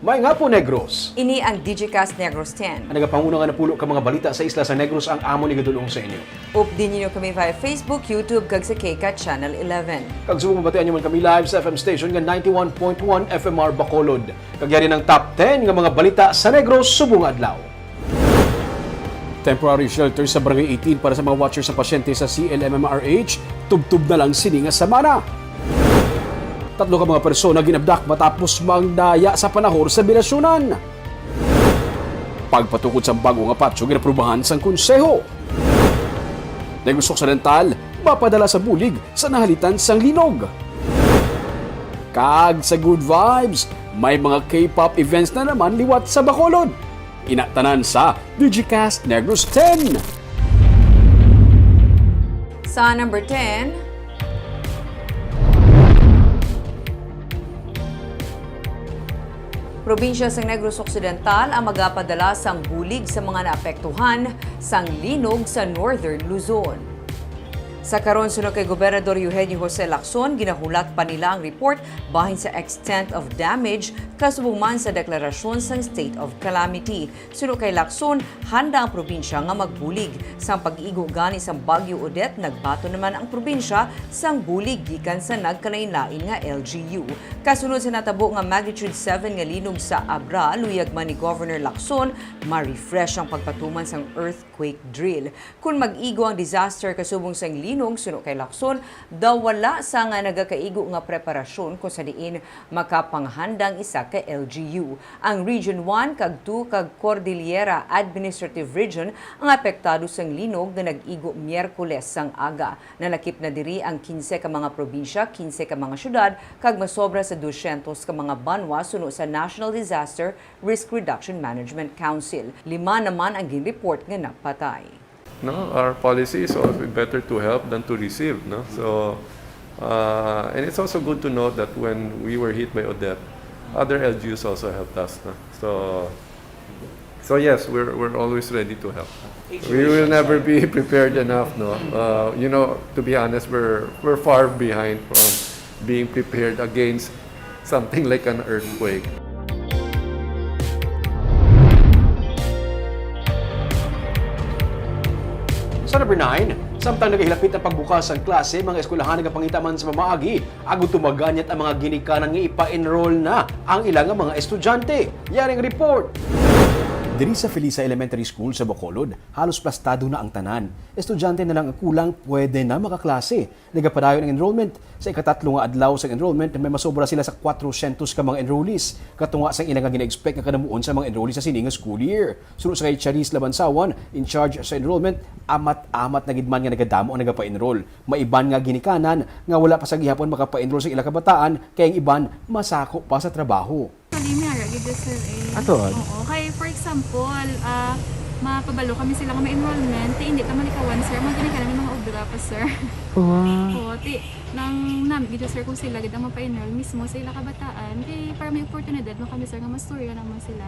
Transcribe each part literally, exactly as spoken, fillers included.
Maayong hapon, Negros. Ini ang Digicast Negros ten. Ang nagapanguna nga napulo ka mga balita sa isla sa Negros ang amon igadul-ong sa inyo. Updi ninyo kami via Facebook, YouTube, kag sa KCAT Channel eleven. Kag subong mabatian nyo man kami live sa F M station nga ninety-one point one F M R Bacolod. Kag yari ang top ten nga mga balita sa Negros subong nga adlaw. Temporary shelter sa Barangay eighteen para sa mga watchers sa pasyente sa C L M M R H, tubtob na lang sini nga semana. Tatlo ka mga persona ginabdak matapos magdaya sa panahor sa Bilasyonan. Pagpatukod sang bag-o nga patio ginaprubahan sang Konseho. Negros Occidental, mapadala sa bulig sa nahalitan sang linog. Kag sa Good Vibes, may mga K-pop events na naman liwat sa Bacolod. Ina tanan sa Digicast Negros ten. Sa number ten, probinsya sang Negros Occidental ang magapadala sang bulig sa mga naapektuhan sang linog sa Northern Luzon. Sa karon, suno kay Gobernador Eugenio Jose Lacson, ginahulat pa nila ang report bahin sa extent of damage kasubong man sa deklarasyon sang state of calamity. Suno kay Lacson, handa ang probinsya nga magbulig. Sang pag-igo gani sang Bagyo Odette, nagbaton naman ang probinsya sang bulig gikan sa nagkalainlain nga L G U. Kasunod sa natabo nga magnitude seven nga linog sa Abra, luyag man ni Governor Lacson, ma-refresh ang pagpatuman sang earthquake drill. Kon mag-igo ang disaster kasubong sang linog, suno kay Lacson, daw wala sa nga nagakaigo nga preparasyon kung sa diin makapanghandang isa ka L G U. Ang Region one kag two kag Cordillera Administrative Region ang apektado sang linog nga nag-igo Miyerkules sang aga. Nalakip na diri ang quince ka mga probinsya, quince ka mga syudad, kag masobra sa dosyentos ka mga banwa suno sa National Disaster Risk Reduction Management Council. Lima naman ang ginreport nga napatay. No, our policy is always better to help than to receive, no? So, uh, and it's also good to note that when we were hit by Odette, other L G Us also helped us, no? So, so yes, we're, we're always ready to help. We will never be prepared enough, no? Uh, you know, to be honest, we're, we're far behind from being prepared against something like an earthquake. Sa number nine, samtang nagahilapit ang pagbukas sang klase, mga eskwelahan nagapangita man sa pamaagi agud tumaganyat ang mga ginikanan nga ipa-enroll na ang ila nga mga estudyante. Yari ang report. Diri sa Felisa Elementary School sa Bacolod, halos plastado na ang tanan. Estudyante na lang ang kulang, pwede na makaklase. Nagapadayon ang enrollment. Sa ikatatlo nga adlaw sang enrollment, may masobra sila sa kwatrosyentos ka mga enrollees, katunga sang ila nga gina-expect nga kanamuon sa mga enrollees sa sini nga school year. Suno sa kay Charis Labansawan, in charge sa enrollment, amat-amat na gid man nga nagadamo ang nagapa-enroll. May iban nga ginikanan nga wala pa sa gihapon makapa-enroll sa ila kabataan, kay ang iban masako pa sa trabaho. Actually, may ara gid, sir, eh. Ato, ah. Oo. Kay, for example, ah, mapabalo kami sila nga may enrollment, ti hindi ta malikawan, sir. Mga ginikanan may mga obra pa, sir. Oo. Oo, ti, nang nami gid, sir, kung sila gid ang mapa-enroll mismo sa ila kabataan, kay para may oportunidad man kami, sir, nga mastorya naman sila.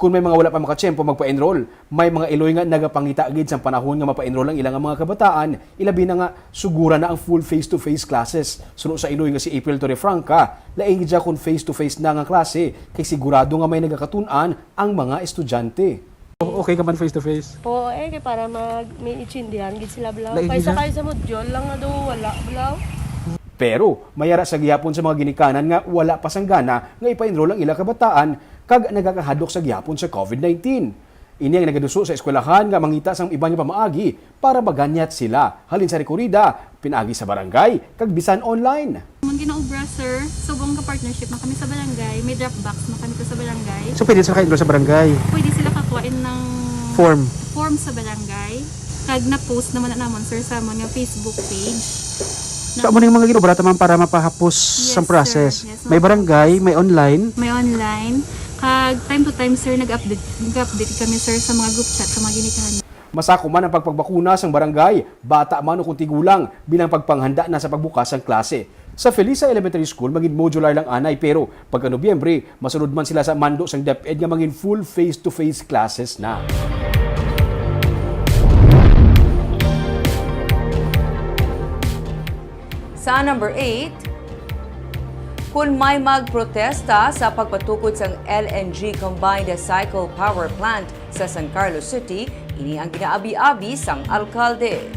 Kung may mga wala pa makatiyempo magpa-enroll, may mga iloy nga nagapangita gid sang panahon nga mapa-enroll ang ila nga mga kabataan, ilabi na nga sugura na ang full face-to-face classes. Suno sa iloy nga si April Torrefranca, lain gid sia kon face-to-face na nga klase, kay sigurado nga may nagakatun-an ang mga estudyante. O-, okay ka man face-to-face? Oo, eh, kay para mag-, may itsindihan gid sila, bla. Lain gid siya. Kaysa kayo sa module lang nga daw wala, bla. Pero may ara sa gihapon sa mga ginikanan nga wala pa sang gana nga ipa-enroll ang ila kabataan kag nagakahadlok sa gihapon sa COVID nineteen. Ini ang nagaduso sa eskwelahan nga mangita sang iban nga pamaagi para maganyat sila, halin sa rekorida, pinaagi sa barangay, kag bisan online. Among ginaobra, sir, subong ka partnership man kami sa barangay, may drop box man kami sa barangay. So, pwede sila ka-enroll sa barangay? Pwede sila kakuhain ng form, form sa barangay. Kag na-post naman na namon, sir, sa amon nga Facebook page. So, amo na yung mga ginobra ta, ma'am, para mapahapos. Yes, ang process, sir. Yes, ma'am. May barangay, may online. May online. Kag time to time, sir, nag-update, nag-update kami, sir, sa mga group chat, sa mga ginikanan. Masako man ang pagpagbakuna sang barangay, bata man o kung tigulang, bilang pagpanghanda na sa pagbukas sang klase. Sa Felisa Elementary School, mangin-modular lang anay, pero pagka Nobyembre, masunod man sila sa mando sang DepEd nga mangin-full face-to-face classes na. Sa number eight, Kon may magprotesta sa pagpatukod sang L N G Combined Cycle Power Plant sa San Carlos City, ini ang ginaabi-abi sang alkalde.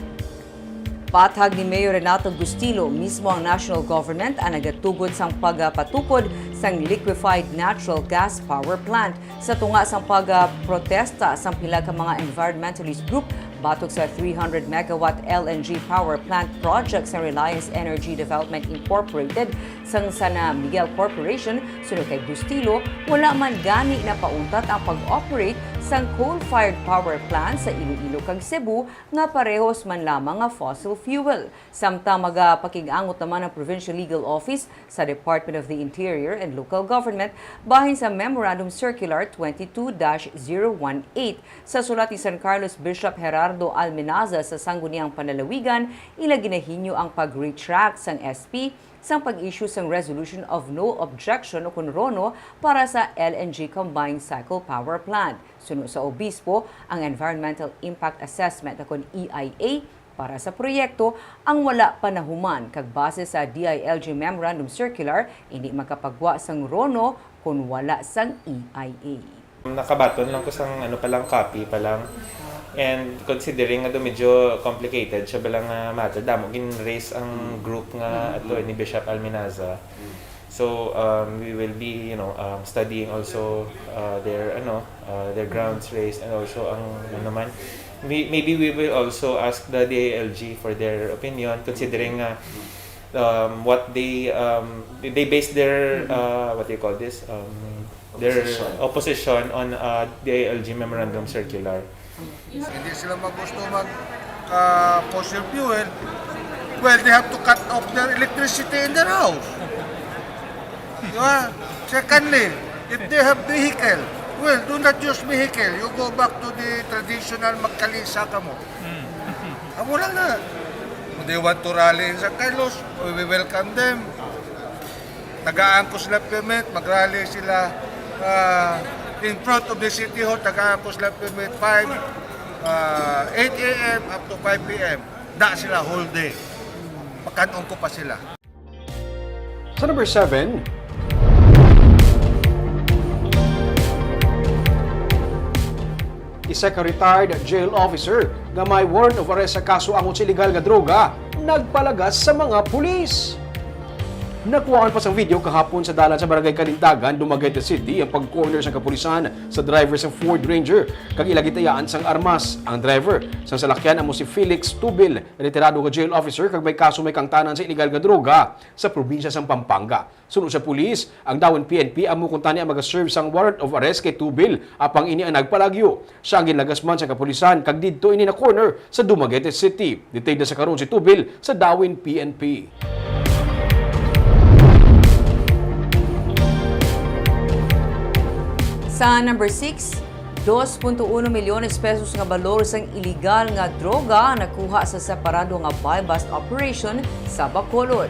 Patag ni Mayor Renato Gustilo, mismo ang national government ang nagatugot sang pagpatukod sang liquefied natural gas power plant. Sa tunga sang pagprotesta sang pila ka mga environmentalist group batok sa three hundred megawatt L N G power plant project sa Reliance Energy Development Incorporated sang San Miguel Corporation, suno kay Gustilo, wala man gani napauntat ang pag-operate sang coal-fired power plant sa Iloilo kag Cebu nga parehos man lamang nga fossil fuel. Samtang magapakig-angot naman ang Provincial Legal Office sa Department of the Interior and Local Government bahin sa Memorandum Circular twenty-two dash zero one eight. Sa sulat ni San Carlos Bishop Gerardo Almenaza sa Sangguniang Panlalawigan, ila ginahinyo ang pag-retract sang S P sang pag-issue sang Resolution of No Objection o kon RONO para sa L N G Combined Cycle Power Plant. Suno sa obispo, ang Environmental Impact Assessment o kon E I A para sa proyekto ang wala pa nahuman, kag base sa D I L G Memorandum Circular, indi makapagwa sang RONO kon wala sang E I A. Nakabaton lang ko sang ano pa lang, copy pa lang. And considering nga daw medyo complicated siya ba lang nga matter, damo gin-raise ang group nga ato ni Bishop Alminaza. So, um, we will be, you know, um, studying also, uh, their, ano, uh, their grounds raised, and also ang, ano man, we, maybe we will also ask the D I L G for their opinion, considering nga, um, what they, um, they base their, uh, what do you call this? Um, their Opposition. Opposition on, uh, D I L G memorandum circular. Hindi sila magusto mag, ah, fossil fuel. Well, they have to cut off their electricity in their house. Di ba? Secondly, if they have vehicle, well, do not use vehicle. You go back to the traditional magkalisa kamo. Amo lang na. Kung they want to rally in San Carlos, we will welcome them. Tagaan ko sila permit, mag-rally sila, ah, in front of the City Hall, tagaan ko sila permit five, ah, eight A M up to five P M. Da sila whole day. Pakan-on ko pa sila. Sa number seven, isa ka retired jail officer nga may warrant of arrest sa kaso angot sa iligal nga droga nagpalagas sa mga pulis. Nakuhaan pa sang video kahapon sa dalan sa Barangay Kalindagan, Dumaguete City, ang pag-corner sang kapulisan sa driver sang Ford Ranger kag ila gintayaan sang armas. Ang driver sang salakyan amo si Felix Tubil, retirado nga jail officer kag may kaso may kaangtanan sa iligal nga droga sa probinsya sang Pampanga. Suno sa pulis, ang Dawin P N P amo kuntani ang magaserve sang warrant of arrest kay Tubil, apang ini ang nagpalagyo. Sia ang ginlagas man sa kapulisan kag didto ini na-corner sa Dumaguete City. Detained na sa karon si Tubil sa Dawin P N P. Sa number six, dos punto uno milyones pesos nga balor sang iligal nga droga ang nakuha sa separado nga buy-bust operation sa Bacolod.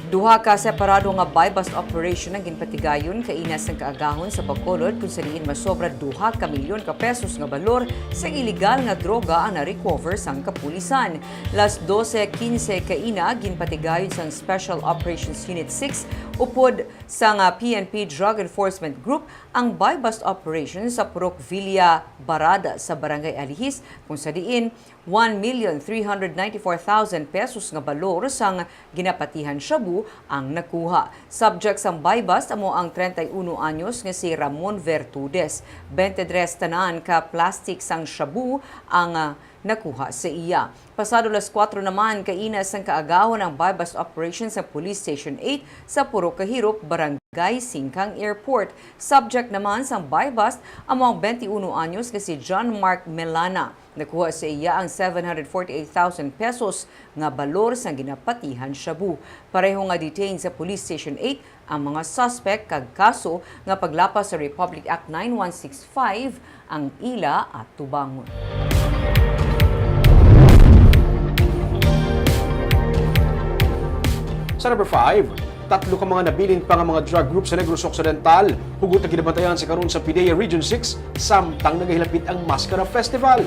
Duha ka separado nga buy-bust operation ang ginpatigayon kaina sang kaagahon sa Bacolod, kung sa diin masobra duha ka milyon ka pesos nga balor sang iligal nga droga ang na-recover sang kapulisan. Las dose quince kaina, ginpatigayon sang Special Operations Unit six upod sang, ah, P N P Drug Enforcement Group ang buy-bust operation sa Purok Villa Barada sa Barangay Alihis, kung sa diin one million three hundred ninety-four thousand pesos nga balor sang ginapatihan shabu ang nakuha. Subject sang buy-bust amo ang treinta y uno anyos nga si Ramon Vertudes. Twenty-three tanan ka plastic sang shabu ang, ah, nakuha sa iya. Pasado las kuwatro naman kaina sang kaagahon ang buy-bust operation sa Police Station eight sa Purok Kahirop, Barangay Singkang Airport. Subject naman sang buy-bust amo ang twenty-uno anyos nga si John Mark Melana. Nakuha sa iya ang seven hundred forty-eight thousand pesos nga balor sang ginapatihan shabu. Pareho nga detained sa Police Station eight ang mga suspect kag kaso nga paglapas sa Republic Act nine one six five ang ila atubangon. Sa number five, tatlo ka mga nabilin pa nga mga drug group sa Negros Occidental hugot nga ginabantayan sa karon sa PDEA Region six samtang nagahilapit ang Mascara Festival.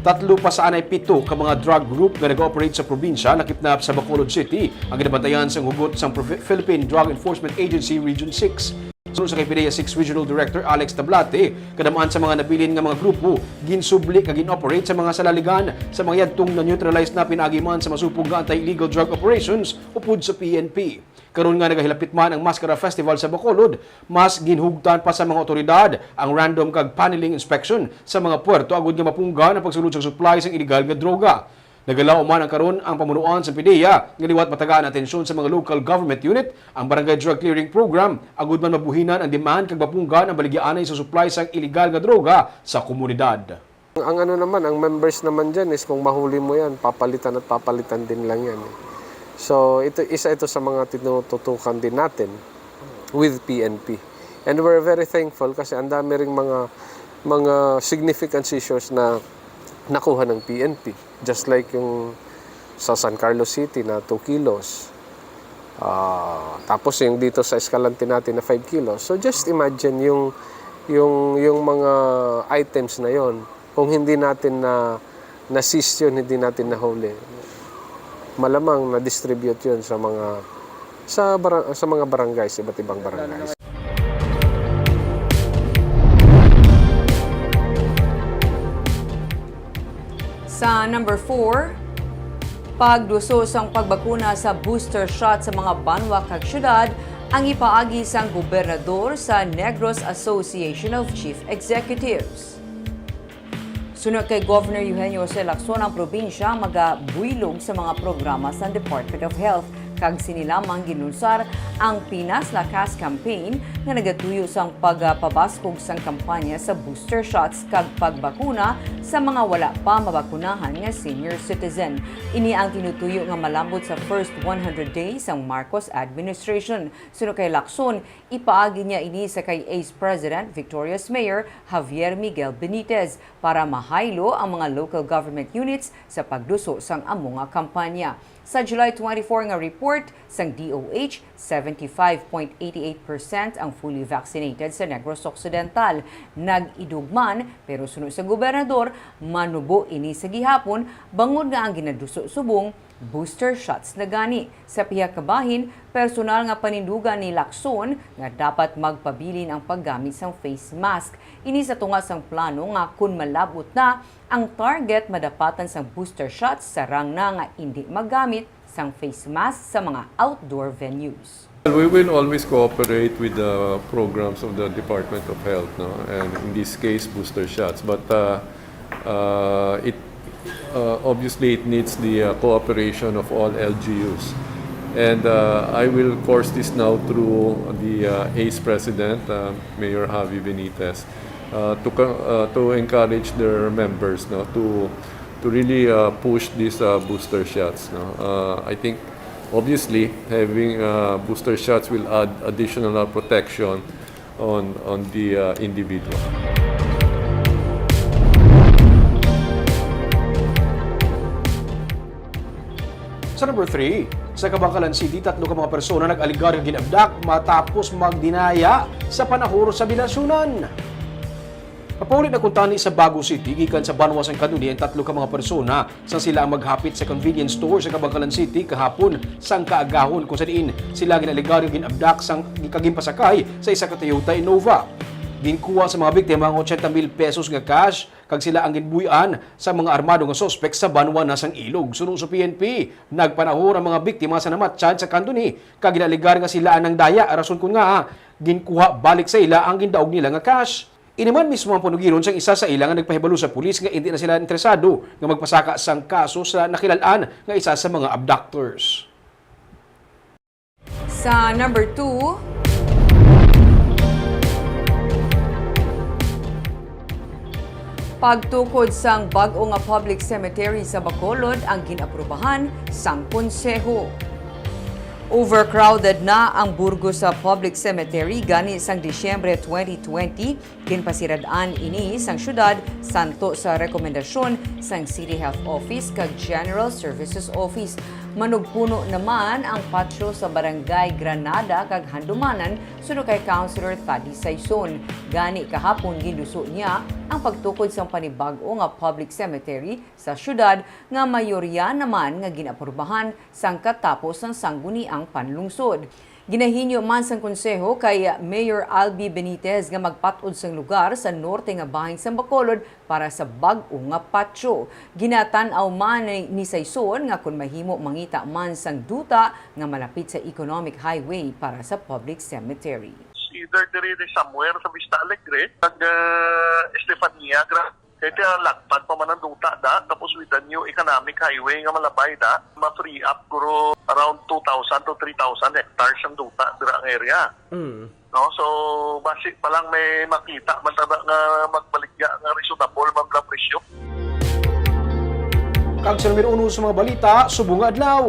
Tatlo pa sa anay pito ka mga drug group nga nag-ooperate sa probinsya, lakip na sa Bacolod City, ang ginabantayan sang hugot sang Profi-, Philippine Drug Enforcement Agency Region six. Suno sa kay PDEA six Regional Director Alex Tablate, kadam-an sa mga nabilin nga mga grupo ginsubli kag gin-operate sa mga salaligan sa mga yadtong na-neutralize na pinaagi man sa masupog nga anti-illegal drug operations upod sa P N P. Karon nga nagahilapit man ang Mascara Festival sa Bacolod, mas ginhugtan pa sa mga otoridad ang random kag paneling inspection sa mga puerto agud nga mapunggan ang pagsulod sa supply sang iligal nga droga. Nagalaom man ang karon ang pamunuan sa PDEA nga liwat matagaan ang atensyon sa mga local government unit ang Barangay Drug Clearing Program agud man mabuhinan ang demand kag mapunggan ang baligyaanay sa supply sang iligal nga droga sa komunidad. Ang ano naman, ang members naman dyan is kung mahuli mo yan, papalitan at papalitan din lang yan eh. So, ito, isa ito sa mga tinututukan din natin with P N P. And we're very thankful kasi ang dami ring mga, mga significant seizures na nakuha ng P N P. Just like yung sa San Carlos City na two kilos. Ah, tapos yung dito sa Escalante natin na five kilos. So, just imagine yung, yung, yung mga items na yon. Kung hindi natin na, na-seize yun, hindi natin nahuli, malamang na-distribute yun sa mga, sa bara-, sa mga barangays, iba't ibang barangays. Sa number four, pagduso sang pagbakuna sa booster shot sa mga banwa kag syudad ang ipaagi sang gobernador sa Negros Association of Chief Executives. Suno kay Governor Eugenio Jose Lacson, ang probinsya magabuylog sa mga programa sa Department of Health, kag sini lamang ginunsar ang Pinas Lakas Campaign nga nagatuyo sang pagpabaskog sang kampanya sa booster shots kag pagbakuna sa mga wala pa mabakunahan nga senior citizen. Ini ang tinutuyo nga malambot sa first one hundred days sang Marcos administration. Suno kay Lacson, ipaagi niya ini sa kay ACE President Victorious Mayor Javier Miguel Benitez para mahaylo ang mga local government units sa pagduso sang amo nga kampanya. Sa July twenty-four nga report sang D O H, seventy-five point eight eight percent ang fully vaccinated sa Negros Occidental. Nag-idog man, pero suno sa gobernador, manubo ini sa gihapon bangod nga ang ginaduso subong booster shots na gani. Sa pihak ka bahin, personal nga panindugan ni Lacson nga dapat magpabilin ang paggamit sang face mask. Ini sa tunga sang plano nga kon malab-ot na ang target madapatan sang booster shots, sarang na nga indi maggamit sang face mask sa mga outdoor venues. We will always cooperate with the programs of the Department of Health, no? And in this case, booster shots. But, uh, uh, it, uh, obviously, it needs the, uh, cooperation of all L G Us. And, uh, I will course this now through the, uh, ACE President, uh, Mayor Javi Benitez, uh, to co-, uh, to encourage their members, no, to, to really, uh, push these, uh, booster shots, no. Uh, I think, obviously, having, uh, booster shots will add additional, uh, protection on, on the, uh, individual. Sa number three, sa Kabankalan City, tatlo ka mga persona nag-alegar nga gin-abduct matapos magdinaya sa panahor sa bilasyonan. Pauli na kuntani sa Bago City, gikan sa banwa sang Candoni ang tatlo ka mga persona, sang sila ang maghapit sa convenience store sa Kabankalan City kahapon sang kaagahon, kung sa diin sila gin-alegar nga gin-abduct sang, kag ginpasakay sa isa ka Toyota Innova. Ginkuha sa mga biktima ang ochenta mil pesos nga cash, kag sila ang ginbuy-an sa mga armado nga suspek sa banwa na sang Ilog. Suno sa P N P, nagpanahor ang mga biktima sa namatyan sa Candoni, kag gin-alegar nga sila ang nangdaya, rason kon ngaa ginkuha balik sa ila ang gindaog nila nga cash. Ini man mismo ang panugiron sang isa sa ila nga nagpahibalo sa pulis nga indi na sila interesado nga magpasaka sang kaso sa nakilal-an nga isa sa mga abductors. Sa number two, pagtukod sang bag-o nga public cemetery sa Bacolod ang gin-aprubahan sang konseho. Overcrowded na ang Burgos sa public cemetery gani sang Disyembre twenty twenty. Ginpasirad-an ini sang syudad santo sa rekomendasyon sang City Health Office kag General Services Office. Manugpuno naman ang patio sa Barangay Granada kag Handumanan suno kay Councilor Thady Saison. Gani kahapon ginluso niya ang pagtukod sang panibag-o nga public cemetery sa syudad nga mayorya naman nga gin-aprubahan sang katapo sang sangguniang panlungsod. Ginahinyo man sang konseho kay Mayor Albi Benitez nga magpat-od sang lugar sa norte nga bahin sang Bacolod para sa bag-o nga patio. Ginatan-aw man ni, ni Saison nga kon mahimo mangita man sang duta nga malapit sa economic highway para sa public cemetery. Either diri ni somewhere sa Vista Alegre, kag, ah, Estefania, gra-, kay tiya lagpad pa man ang duta da, tapos with the new economic highway nga malabay da, ma-free up guro around two thousand to three thousand hectares ang duta dira ang area. Mm. No? So, basi pa lang may makita man ta nga magbaligya nga reasonable man nga presyo. Kag sa numero uno sa mga balita, subong nga adlaw.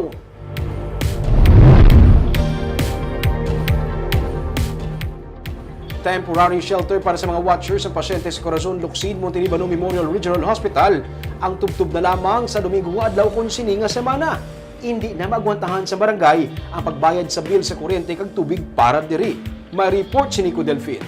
Temporary shelter para sa mga watchers ang pasyente sa Corazon Locsin Montelibano Memorial Regional Hospital ang tubtob na lamang sa Domingo nga adlaw kon sini nga semana. Indi na maagwantahan sa barangay ang pagbayad sa bill sa kuryente kag tubig para diri. May report si Nico Delfin.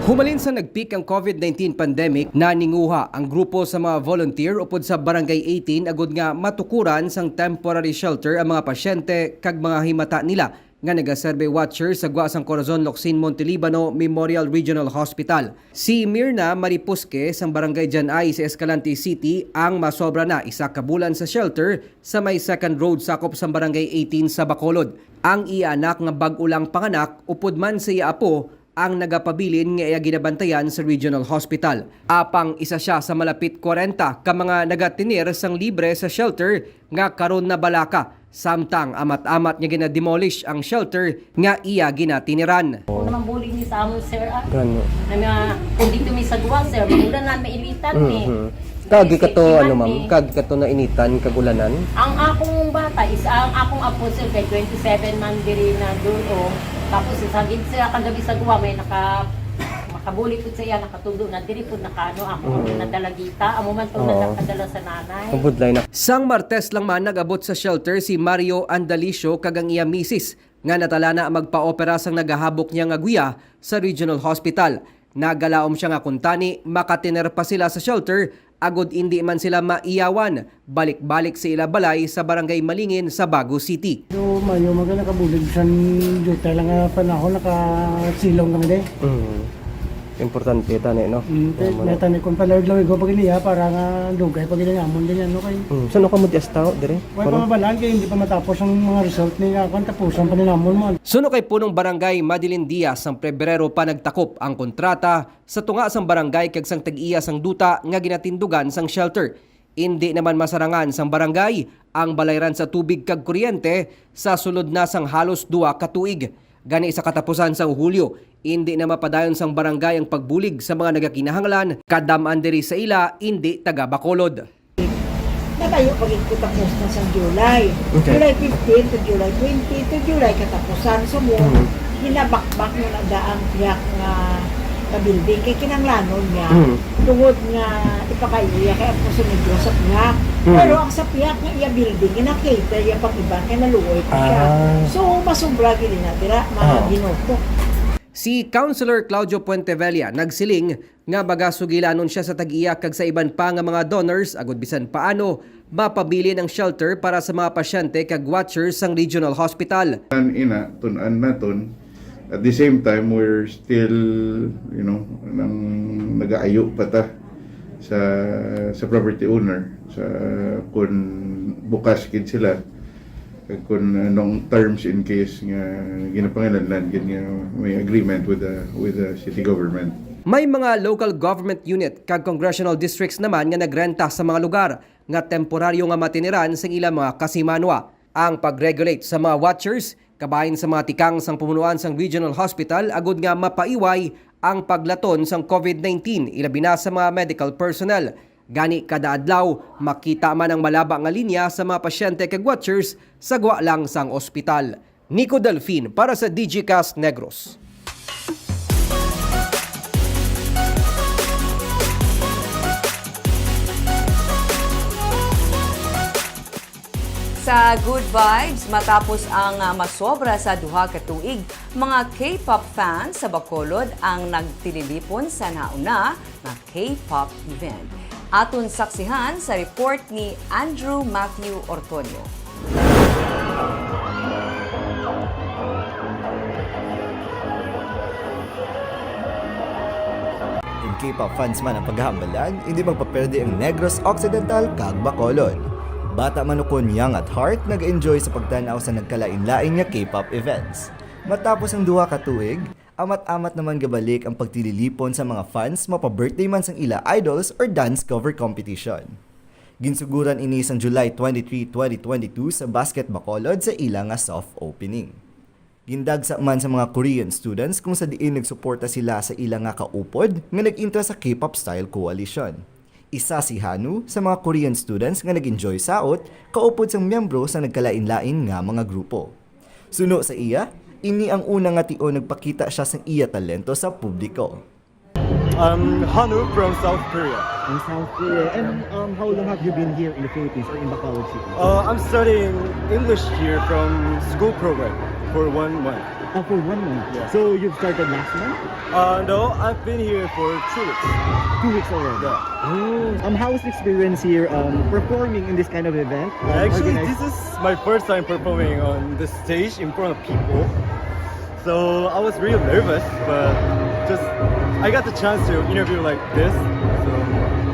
Humalin sa nag-peak ang covid nineteen pandemic, naninguha ang grupo sa mga volunteer upod sa Barangay eighteen agud nga matukuran sang temporary shelter ang mga pasyente kag mga himata nila nga naga-survey watcher sa gwa sang Corazon Locsin Montelibano Memorial Regional Hospital. Si Mirna Maripusque sang Barangay Janay sa Escalante City ang masobra na isa ka bulan sa shelter sa may Second Road sakop sang Barangay eighteen sa Bacolod. Ang iya anak nga bag-o lang panganak upod man sa iya apo ang nagapabilin nga iya ginabantayan sa Regional Hospital. Apang isa sia sa malapit kwarenta ka mga nagatener sang libre sa shelter nga karon nabalaka, samtang amat-amat nga gina-demolish ang shelter nga iya ginatineran. Ako naman bulig ni sa amon, sir, ah. Gano? Na nga, kung dito may sagwa, sir, maulanan, mailitan, eh. Mhm. Kagi ka to, ano, ma'am? Kagi ka to nainitan kag ulanan? Ang akong bata is, ang akong apo, sir, kay twenty-seven man diri na dulo. Tapos, sa gid, sir, kagabi sagwa, may naka-, makabulig pud sa iya, nakatudo na diri pud, nakaano, ako ang nadala gita, amo man to nadala sa nanay. Mabudlay na. Sang Martes lang man nag-abot sa shelter si Mario Andalicio kag ang iya misis, nga natala na magpa-opera sang nagahabok niya nga guya sa Regional Hospital. Nagalaom sia nga kuntani makatener pa sila sa shelter agud indi man sila maiyawan balik-balik sa ila balay sa Barangay Malingin sa Bago City. So, mayo man nga nakabulig sa duta lang nga panahon, nakasilong kami, de. Mm. Importante tani, no? Mm, te-, tama na. May tani kung palawig-lawig ko pag iniya para nga dugay pag iniya namon din yan, no, kay. Mm. Saan ka mo di astaw, dire? Wala pa mabalaan kay hindi pa matapos ang mga result ni nga, kung tapusan pa ni namon mo. Suno kay punong barangay Madeline Diaz, sang Pebrero pa nagtakop ang kontrata sa tunga sang barangay kag sang tag-iya sang duta nga ginatindugan sang shelter. Indi naman masarangan sang barangay ang balayran sa tubig kag kuryente sa sulod na sang halos duha ka tuig. Gani sa katapusan sang Hulyo, indi na mapadayon sang barangay ang pagbulig sa mga nagakinahanglan, kadam-an diri sa ila indi taga Bacolod. Natayo pa gid ko tapos na sa July. Okay. July fifteen to July twenty to July katapusan. So, mo, Mhm. ginabakbak na na ang pihak nga, nga building kay kinanglanon niya. Mhm. Tungod nga ipakayo iya kay ang puso ni Dios sa pihak. Mhm. Pero ang sa pihak nga iya building, gina-cater iya pag-iban kay naluoy pa siya. Ah. So, masubra gid na dira, mga Oo. ginuto. Si Councilor Claudio Puentevella nagsiling nga magasugilanon sia sa tag-iya kag sa iban pa nga mga donors agud bisan paano mapabilin ang shelter para sa mga pasyente kag watchers sang Regional Hospital. An ina, tun-an naton. At the same time, we're still, you know, nang nagaayo pa ta sa, sa property owner sa kun bukas gid sila. Kag kung anong terms in case nga ginapanginahanglan gid nga may agreement with the, with the city government. May mga local government unit kag congressional districts naman nga nagrenta sa mga lugar nga temporaryo nga matiniran sang ilang mga kasimanwa. Ang pag-regulate sa mga watchers kabahin sa mga tikang sang pumunuan sang Regional Hospital agud nga mapaiway ang paglaton sang covid nineteen, ilabi na sa mga medical personnel. Gani, kada adlaw, makita man ang malaba nga linya sa mga pasyente kag watchers sa gwa lang sang ospital. Nico Delfin para sa Digicast Negros. Ka good vibes matapos ang, ah, masobra sa duha ka tuig, mga K-pop fans sa Bacolod ang nagtililipon sa nauna nga K-pop event. Aton saksihan sa report ni Andrew Matthew Ortonio. Kung K-pop fans man ang paghahambalan, hindi magpaperde ang Negros Occidental kag Bacolod. Bata man ukon young at heart, nag-enjoy sa pagtan-aw sa nagkalain-lain nga K-pop events. Matapos ang duha ka tuig, amat-amat naman gabalik ang pagtililipon sa mga fans mapa-birthday man sang ila idols or dance cover competition. Ginsuguran ini sang July twenty-three, twenty twenty-two sa Basket Bacolod sa ila nga soft opening. Gindagsa man sa mga Korean students kung sa diin nagsuporta sila sa ila nga kaupod nga nag-intra sa K-pop Style Coalition. Isa si Hanu sa mga Korean students nga nag-enjoy saot kaupod sang miyembro sa nagkalain-lain nga mga grupo. Suno sa iya, ini ang una nga tion nagpakita siya sang iya talento sa publiko. I'm Hanu from South Korea. In South Korea. And um, how long have you been here in the Philippines or in Bacolod City? Uh, I'm studying English here from school program for one month. Oh, for one month. Yeah. So you've started last month? Uh, no, I've been here for two weeks. Two weeks already. Yeah. Oh. Um, how's the experience here um, performing in this kind of event? Um, Actually, organized- this is my first time performing on the stage in front of people. So I was really nervous, but just I got the chance to interview like this. So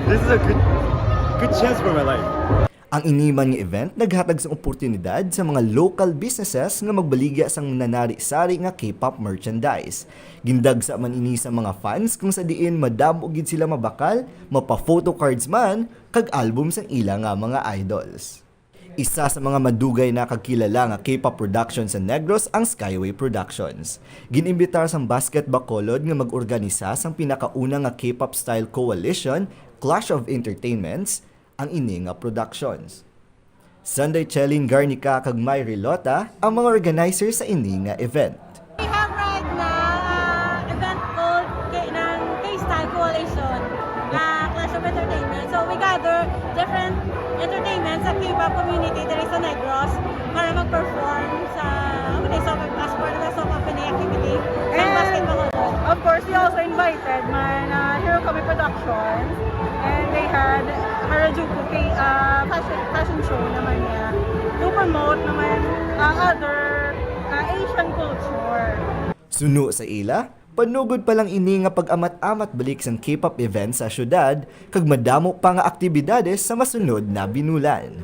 this is a good good chance for my life. Ang ini man nga event naghatag sang oportunidad sa mga local businesses nga magbaligya sang nanari-sari nga K-pop merchandise. Gindagsa man ini sa mga fans kung sa diin madamo gid sila mabakal, mapa-photo cards man, kag album sang ila nga mga idols. Isa sa mga madugay na kag kilala nga K-pop production sa Negros ang Skyway Productions. Gin-imbitar sang Basket Bacolod nga mag-organisa sang pinakauna nga K-pop style coalition, Clash of Entertainments, ang ini nga productions. Sunday Chelin Garnica kag Myri Lota ang mga organizer sa ini nga event. We have right now uh, event called K ng K-Style Coalition na Clash of Entertainment. So we gather different entertainments sa K-pop community diri sa Negros para mag-perform sa ano ni so as part of the soft opening activity ng And basketball. Of course, we also invited man uh, Hero Kami Productions and they had Harajuku K- uh, fashion, fashion show naman niya to promote naman ang other uh, Asian culture. Suno sa ila, panugod pa lang ini nga pag-amat-amat balik sang K-pop event sa syudad kag madamo pa nga aktibidades sa masunod na binulan.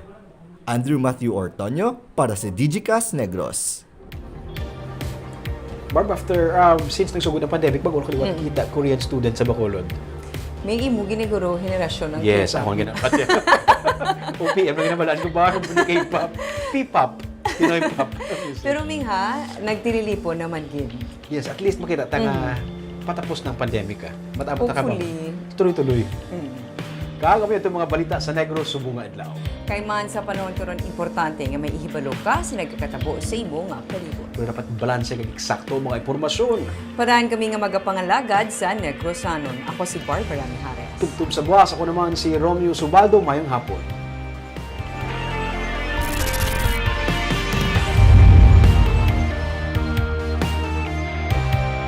Andrew Matthew Ortonio para sa Digicast Negros. Barb, after, um, since nagsugod ang pandemic, bago ko kaliwat, kita Korean student sa Bacolod. May imo giniguro henerasyon ng Yes, K-pop. Ako ang ginabalat. O P M ang ginabalaan ko, Barb, ng K-pop. P-pop. Pinoy pop. Pero Ming ha, nagtililipon naman gid. Yes, at least makita ta nga patapos ng pandemic, ah. Matapos ta ka ba? Hopefully. Tuloy-tuloy. Mm. Kag kami itong mga balita sa Negros subong nga adlaw. Kay man sa panahon karon, importante nga may ihibalo ka sa nagakatabo sa imo nga palibot. Pero dapat balanse kag eksakto ang mga impormasyon. Padaan kami nga magapangalagad sa Negrosanon. Ako si Barbara Mijares. Tubtob sa buwas, ako naman si Romeo Subaldo. Mayong hapon.